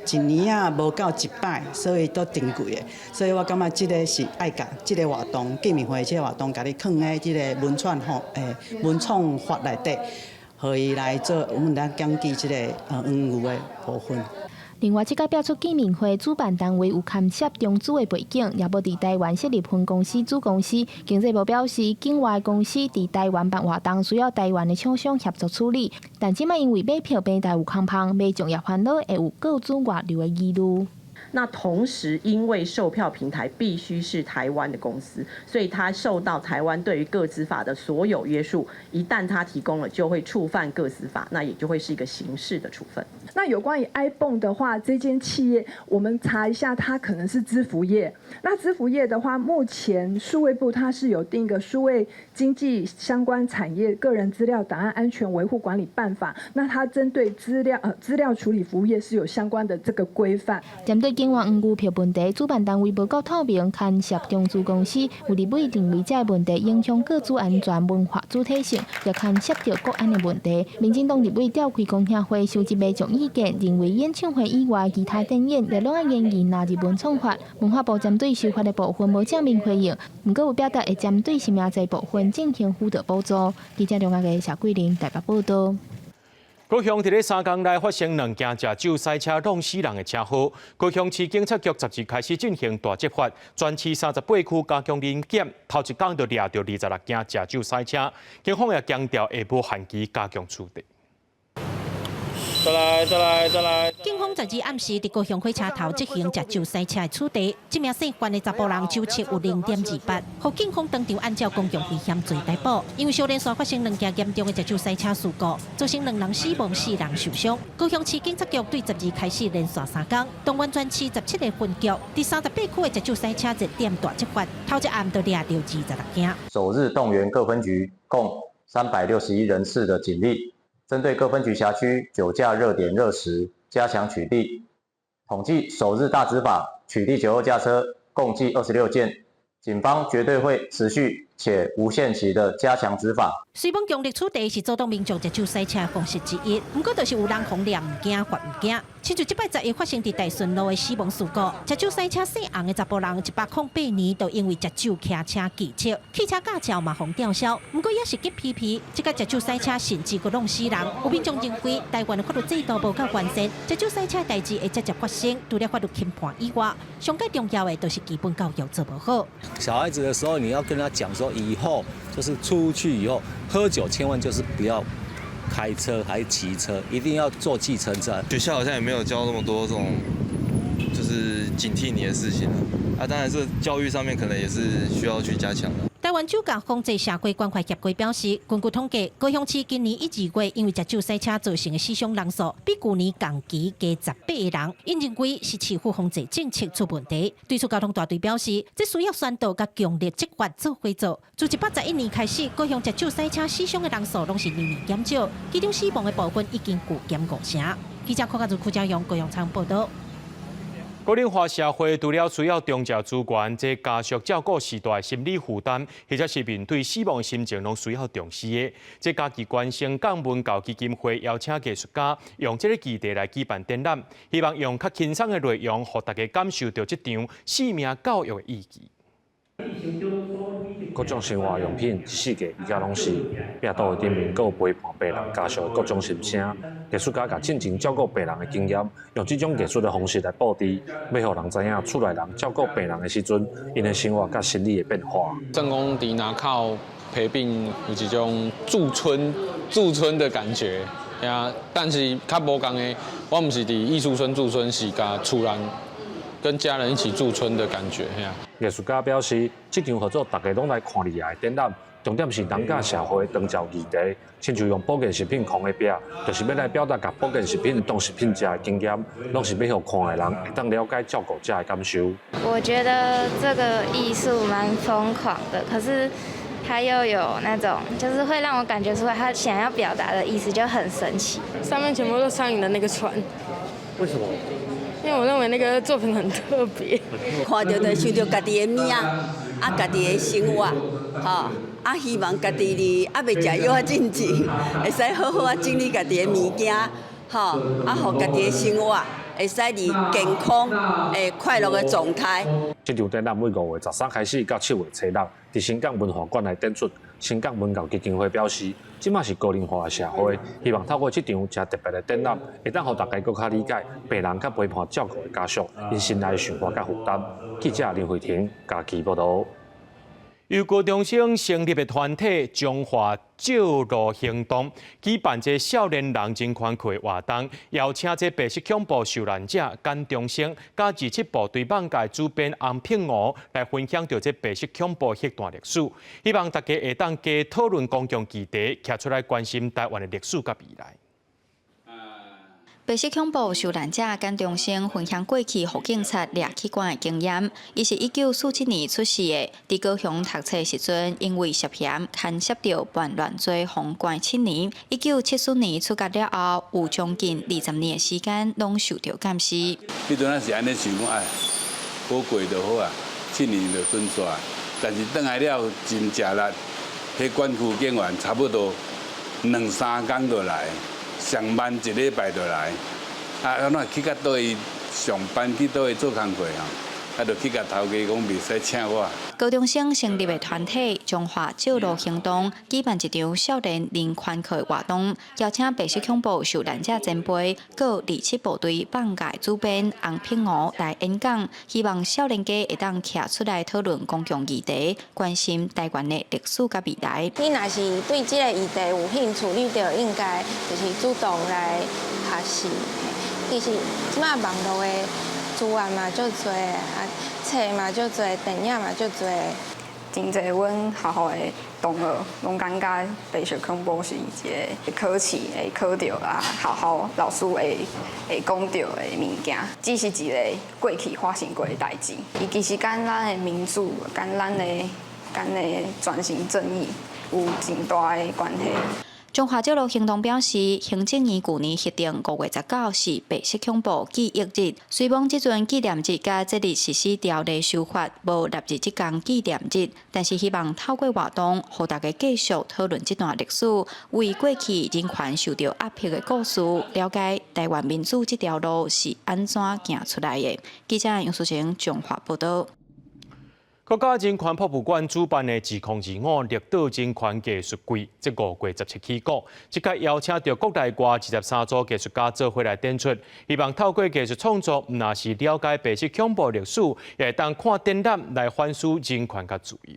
Speaker 24: 一年仔無夠一擺，所以都真貴的。所以我感覺這个是愛共這个活動見面會這个活動，共你囥佇這个文創吼，文創法內底，予伊來做，阮來檢舉這个黃牛的部分。
Speaker 23: 另外，這個標出見面會主辦單位有牽涉中資的背景，也無佇台灣設立分公司、子公司。經濟部表示，境外公司佇台灣辦活動需要台灣的廠商協助處理，但這擺因為買票平台有空芳，民眾也煩惱會有個資外流的疑慮。
Speaker 8: 那同時，因為售票平台必須是台灣的公司，所以它受到台灣對於個資法的所有約束。一旦它提供了，就會觸犯個資法，那也就會是一個刑事的處分。
Speaker 9: 那有關於 ibon 的話，這間企業我們查一下，它可能是支付業。那支付業的話，目前數位部它是有定一個數位經濟相關產業個人資料檔案安全維護管理辦法，那它針對資料處理服務業是有相關的這個規範。
Speaker 23: 針對警方黃牛票問題，主辦單位無夠透明，牽涉中資公司，有立委認為這個問題影響個資安全、文化主體性，也牽涉著國安的問題。民進黨立委召開公聽會，收集民眾意見，認為演唱會以外其他展演也攏愛研議納入文創法。文化部針對修法的部分無正面回應，毋過有表達會針對實名制部分進行輔導補助。記者梁阿個謝桂玲台北報道。
Speaker 1: 高雄佇咧3工內發生兩件食酒駛車挵死人的車禍。高雄市警察局10日開始進行大執法，全市38區加強臨檢，頭一工就掠著26件食酒駛車。警方也強調會無限期加強取締。
Speaker 10: 再來，再來，再來！
Speaker 7: 警方12暗時佇高雄火車頭執行食酒駛車的取締，這名姓范的查埔人酒測有0.28，予警方當場按照公共危險罪逮捕。因為小連續發生兩件嚴重的食酒駛車事故，造成兩人死亡、四人受傷。高雄市警察局對12開始連續3工，動員全市17個分局，佇38區的食酒駛車熱點大執法，頭一暗就掠著26件。
Speaker 12: 首日動員各分局共361人次的警力。針對各分局轄區酒駕熱點熱時，加強取締。統計首日大執法取締酒後駕車共計26件，警方絕對會持續且無限期的加強執法。
Speaker 7: 雖講強力取締是阻擋民眾食酒駛車的方式之一，毋過就是有人予掠毋驚，罰毋驚。親像這擺11發生佇大順路的死亡事故，食酒駛車姓洪的查埔人，108年就因為食酒騎車騎車，汽車駕照嘛予吊銷。毋過也是激皮皮，這個食酒駛車甚至閣挵死人。有民眾認為，台灣的法律制度無夠完善，食酒駛車代誌會捷捷發生，除了法律輕判以外，上蓋重要的就是基本教育做無好。
Speaker 25: 小孩子的時候，你要跟他講說，以後就是出去以後喝酒，千萬就是不要開車還騎車，一定要坐計程車。
Speaker 26: 學校好像也沒有教那麼多這種，就是警惕你的事情啊。當然，這教育上面可能也是需要去加強的。
Speaker 7: 台灣酒駕防治社會關懷協會表示，根據統計，高雄市今年1、2月因為食酒駛車造成的死傷人數，比舊年同期加18個人。𪜶認為是市府防治政策出問題。對此，交通大隊表示，這需要宣導佮強力執法做伙做。自111年開始，高雄食酒駛車死傷的人數攏是年年減少，其中死亡的部分已經舊減5成。記者柯家如、柯家勇高雄採訪報道。
Speaker 1: 高齡化社會除了需要重視資源，這家屬照顧時代心理負擔，或者是面對死亡心情，攏需要重視的。這嘉義縣盛港文教基金會邀請藝術家用這個議題來舉辦展覽，希望用較輕鬆的內容，予大家感受著這場生命教育的意義。
Speaker 27: 各種生活用品，四季伊遮攏是壁桌的頂面，閣有陪伴病人家屬的各種心聲。藝術家共進前照顧病人的經驗，用這種藝術的方式來布置，欲予人知影厝內人照顧病人的時陣，𪜶的生活佮心理的變化。
Speaker 28: 算講佇林口陪病有一種駐村駐村的感覺，呀，但是較無仝的，我毋是佇藝術村駐村，是共厝人跟家人一起駐村的感覺。
Speaker 27: 藝術家表示，這場合作大家攏來看厲害的展覽，重點是人佮社會長照議題，親像用保健食品囥佇壁，就是欲來表達共保健食品當食品食的經驗，攏是欲予看的人會當了解照顧者的感受。
Speaker 29: 我覺得這個藝術蠻瘋狂的，可是他又有那種，就是會讓我感覺出來他想要表達的意思，就很神奇。
Speaker 30: 上面全部都蒼蠅的那個船。
Speaker 27: 為什麼？
Speaker 30: 因為我認為那個作品很特別。
Speaker 31: 看著就想著家己的物仔，啊，家己的生活，吼，啊，希望家己佇猶未食藥仔進前，會使好好仔整理家己的物件，吼，啊，予家己的生活會使佇健康、會快樂的狀態。
Speaker 27: 這場展覽對5月13開始到7月初6，佇盛港文化館來展出。盛港文教基金會表示，這馬是高齡化的社會，希望透過這場誠特別的展覽，會當予大家閣較理解病人佮陪伴照顧的家屬，𪜶心內的想法佮負擔。記者林慧婷嘉義報道。
Speaker 1: 由高中生成立的團體中華照路行動舉辦這少年人人權課的活動，邀請這白色恐怖受難者簡中生，佮二七部隊網界主編洪品梧來分享著這白色恐怖彼段歷史，希望大家會當加討論公共議題，徛出來關心台灣的歷史佮未來。
Speaker 2: 白色恐怖受難者簡中生分享過去予警察掠去關的經驗。伊是1947年出世的，佇高雄讀冊時陣，因為涉嫌牽涉著叛亂罪，予關7年。1974年出獄了後，有將近20年的時間攏受著監視。
Speaker 3: 彼陣仔是按呢想講，哎，好過就好啊，七年就準煞。但是轉來了真食力，彼管區警員差不多兩三工就來。上班一禮拜就來，啊，按怎去到佗位上班去佗位做工課吼，啊，就去共頭家講袂使請我。
Speaker 2: 高中生成立的團體中華照路行動舉辦一場少年人權課的活動，邀請白色恐怖受難者前輩、閣二七部隊放界主編洪品梧來演講，希望少年家會當徛出來討論公共議題，關心台灣的歷史佮未來。
Speaker 29: 你若是對這個議題有興趣，你就應該就是主動來學習。其實這擺網路的資源嘛足濟，啊，冊嘛足濟，電影嘛足濟。
Speaker 11: 真濟阮學校的同學攏感覺白色恐怖是一個考試會考著啊，學校老師會講著的物件，只是一個過去發生過的代誌。伊其實佮咱的民主、佮咱的轉型正義有真大的關係。
Speaker 2: 中華照路行動表示，行政院舊年核定5月19是白色恐怖記憶日。雖罔這陣紀念日佮節日實施條例修法，無納入這工紀念日，但是希望透過活動，予大家繼續討論這段歷史，為過去人權受著壓迫的故事，了解台灣民主這條路是按怎行出來的。記者楊淑晴中華報道。
Speaker 1: 國家人權博物館主辦的2025綠島人權藝術季，這5月17起鼓，這屆邀請著國內外23組藝術家做伙來展出，希望透過藝術創作，毋但是了解白色恐怖歷史，也會當看展覽來反思人權佮自由。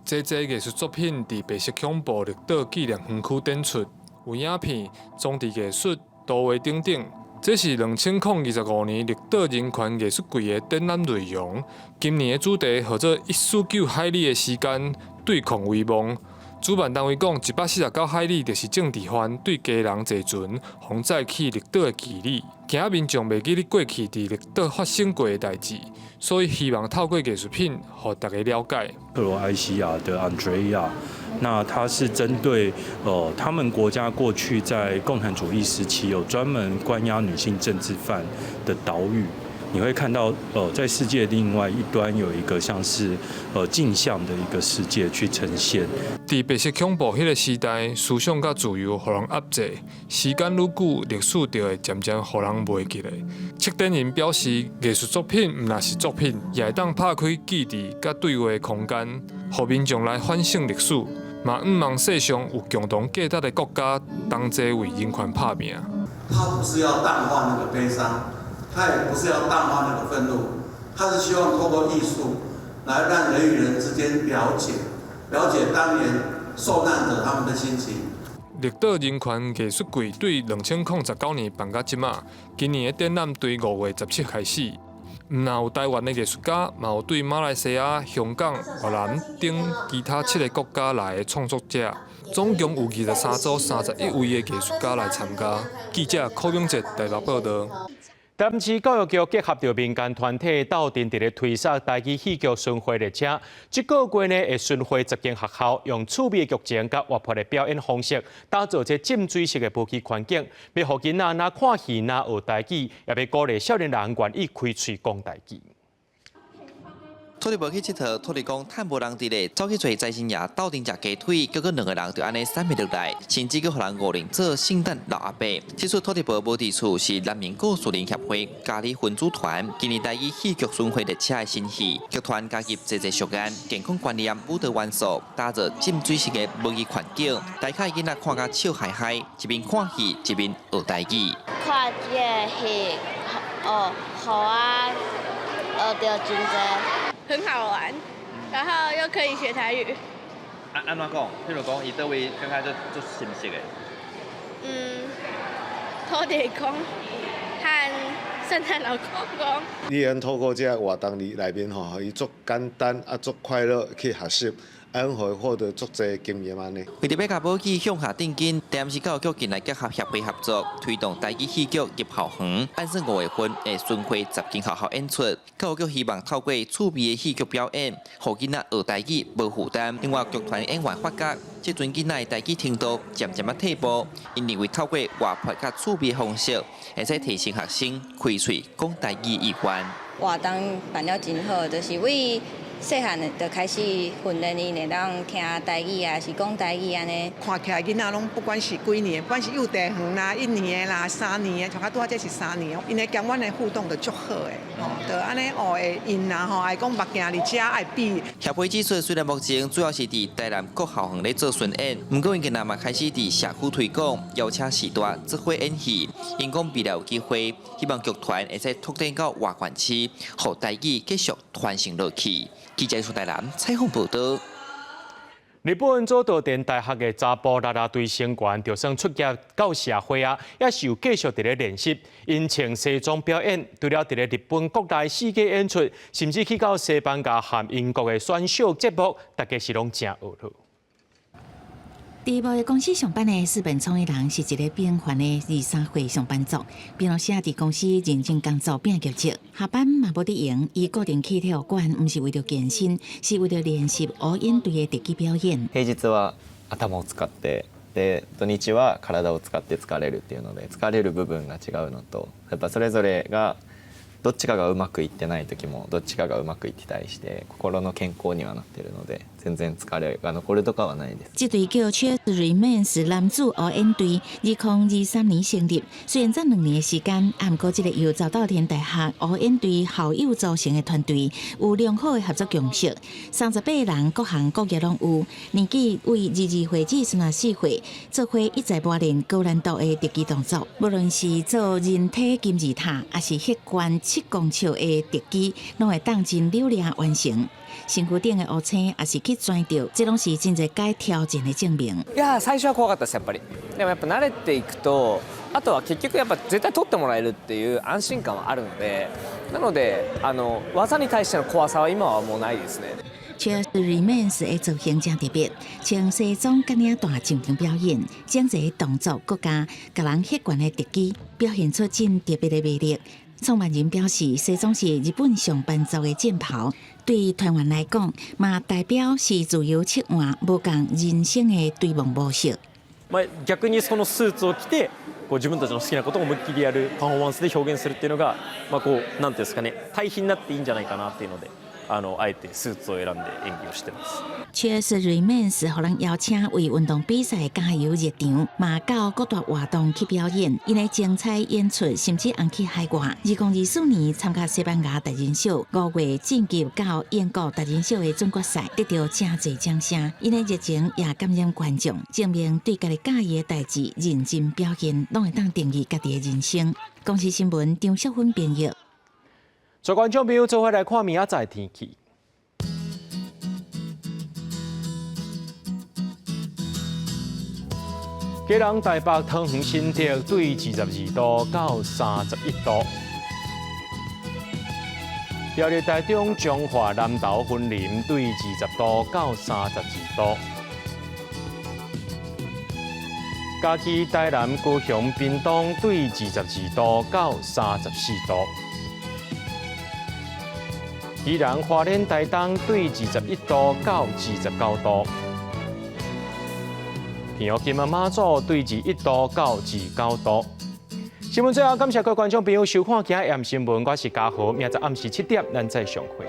Speaker 13: 這這藝術作品佇白色恐怖綠島紀念園區展出，有影片、裝置藝術、圖畫等等，這是2025年綠島人權藝術季的展覽內容。今年的主題號做149海里的時間對抗遺忘。主辦單位講，149海里就是政治犯對家人坐船，予載去綠島的距離。驚民眾袂記得過去佇綠島發生過的代誌，所以希望透過藝術品，予大家了解。
Speaker 14: 克羅埃西亞的 Andrea，那他是針對他們國家過去在共產主義時期有專門關押女性政治犯的島嶼，你會看到在世界另外一端有一個像是鏡像的一個世界去呈現。
Speaker 13: 佇白色恐怖彼個時代，思想佮自由予人壓制，時間愈久，歷史就會漸漸予人袂記咧。策展人表示，藝術作品毋但是作品，也會當拍開記憶佮對話的空間，予民眾來反省歷史，嘛向望世上有共同價值的國家同齊為人權拍拚。
Speaker 15: 他不是要淡化那個悲傷，他也不是要淡化那個憤怒，他是希望透過藝術來讓人與人之間了解，了解當年受難者他們的心情。
Speaker 13: 綠島人權藝術季對2019年辦到這馬，今年的展覽對5月17開始。毋但有台灣的藝術家，嘛有對馬來西亞、香港、越南等其他7個國家來的創作者，總共有23組31位的藝術家來參加。記者柯永哲台北報道。
Speaker 1: 台南市教育局結合著民間團體鬥陣佇咧推捒台語戲劇巡迴列車，這個月呢會巡迴10間學校，用趣味的劇情佮活潑的表演方式，打造這浸水式的無擬環境，欲予囡仔若看戲若學台語，也欲鼓勵少年人願意開喙講台語。
Speaker 16: 土地婆去𨑨迌，土地公趁無人佇咧，走去揣財神爺鬥陣食雞腿，結果兩个人就按呢散袂落來，甚至閣予人誤認做聖誕老阿伯。這齣土地婆無佇厝是南寧故事人協會佳里分組團今年台語戲劇巡迴列車的新戲，劇團加入濟濟俗諺、健康觀念、舞蹈元素，打造浸水式的模擬環境，大家囡仔看甲笑嗨嗨，一邊看戲一邊學台語。
Speaker 29: 看這个戲，
Speaker 4: 哦，好啊，學著真濟。
Speaker 30: 很好玩，然後又可以學台語。
Speaker 5: 啊，按怎講？譬如講，伊佗位感覺足足熟悉的？
Speaker 30: 嗯，土地公和聖誕老公公。
Speaker 6: 你會透過這个活動裡內面吼，伊足簡單啊，足快樂去學習。啊，予伊獲得足濟經驗按呢。
Speaker 16: 為著欲共保育向下進軍，台南市教育局近來結合協會合作，推動台語戲劇入校園，按算五月份會巡迴十間學校演出。教育局希望透過趣味的戲劇表演，予囡仔學台語無負擔。另外，劇團演員發覺，這陣囡仔的台語程度漸漸仔退步，𪜶認為透過活潑佮趣味的方式，會使提升學生開喙講台語意願。
Speaker 29: 活動辦了真好，就是為細漢就開始訓練𪜶會當聽台語啊，是講台語按呢。
Speaker 8: 看起來囡仔攏不管是幾年，不管是幼稚園啦、一年的啦、三年的，像拄仔這是三年，𪜶會佮阮的互動就足好的，吼，就按呢哦會𪜶啦吼，愛講目鏡佇遮愛比。
Speaker 16: 協會指出，雖然目前主要是佇台南各校園咧做巡演，毋過𪜶近來嘛開始佇社區推廣，邀請序大做伙演戲。𪜶講未來有機會，希望劇團會使拓展到外縣市，予台語繼續傳承落去。記者從台南採訪報導。
Speaker 1: 日本早稻田大學的查埔啦啦隊成員，就算出業到社會啊，也是有繼續佇咧練習。𪜶穿西裝表演，除了佇咧日本國內四界演出，甚至去到西班牙和英國的選秀節目，大家是攏誠學好。
Speaker 17: 佇貿易公司上班的四本聰一郎是一个平凡的23歲上班族，平常時佇公司認真工作拼業績，下班嘛無佇閒。伊固定去體育館，毋是為著健身，是為著練習烏蠅隊的特技表演。
Speaker 18: 平日は頭を使って、で土日は體を使って疲れるっていうので、疲れる部分が違うのと、やっぱそれぞれがどっちかがうまくいってない時もどっちかがうまくいってたりして、心の健康にはなってるので、全然疲れが残るとかはないです。
Speaker 17: 這隊叫 Cheers Remains 男子烏蠅隊，2023年成立，雖然才2年的時間，毋過這个由早稻田大學烏蠅隊校友組成的團隊，有良好的合作共識。38個人，各行各業攏有，年紀為22歲至34歲，做伙一再磨練高難度的特技動作。無論是做人體金字塔，抑是血懸7公尺的特技，攏會當真流利完成。身軀頂的烏青，抑是去鑽著，這攏是真濟擺挑戰的證明。
Speaker 19: いや最初は怖かったですやっぱり。でもやっぱ慣れていくと、あとは結局やっぱ絶対取ってもらえるっていう安心感はあるので、なので技に対しての怖さは今はもうないですね。
Speaker 17: Cheers Remains 的造型誠特別，穿西裝佮領帶上場表演，整個動作閣加共人血懸的特技，表現出真特別的魅力。創辦人表示，西裝是日本上班族的戰袍，對團員來講，嘛代表是自由切換、無仝人生的追夢模式。
Speaker 20: まあ逆にそのスーツを着て、こう自分たちの好きなことを思いっきりやるパフォーマンスで表現するっていうのが、まあこうなんていうんですかね、対比になっていいんじゃないかなっていうので、あえてスーツを選んで演技をしてます。
Speaker 17: Cheers Remains 予人邀請為運動比賽加油熱場，嘛到各大活動去表演，𪜶的精彩演出甚至紅去海外。2024年參加西班牙達人秀，5月晉級到英國達人秀的準決賽，得著誠濟掌聲。𪜶的熱情也感染觀眾，證明對家己佮意的代誌認真表現，攏會當定義家己的人生。公視新聞張淑芬編譯。
Speaker 1: 做觀眾朋友，做伙來看明仔載天氣。基隆、台北、桃園、新竹對22度到31度。苗栗、台中、彰化、南投、雲林對20度到32度。嘉義、台南、高雄、屏東對22度到34度。宜蘭、花蓮、台東對21度到29度。澎湖、金門、馬祖對21度到29度。新聞最後，感謝各位觀眾朋友收看今日新聞，我是嘉豪，明仔暗時7點，咱再相會。。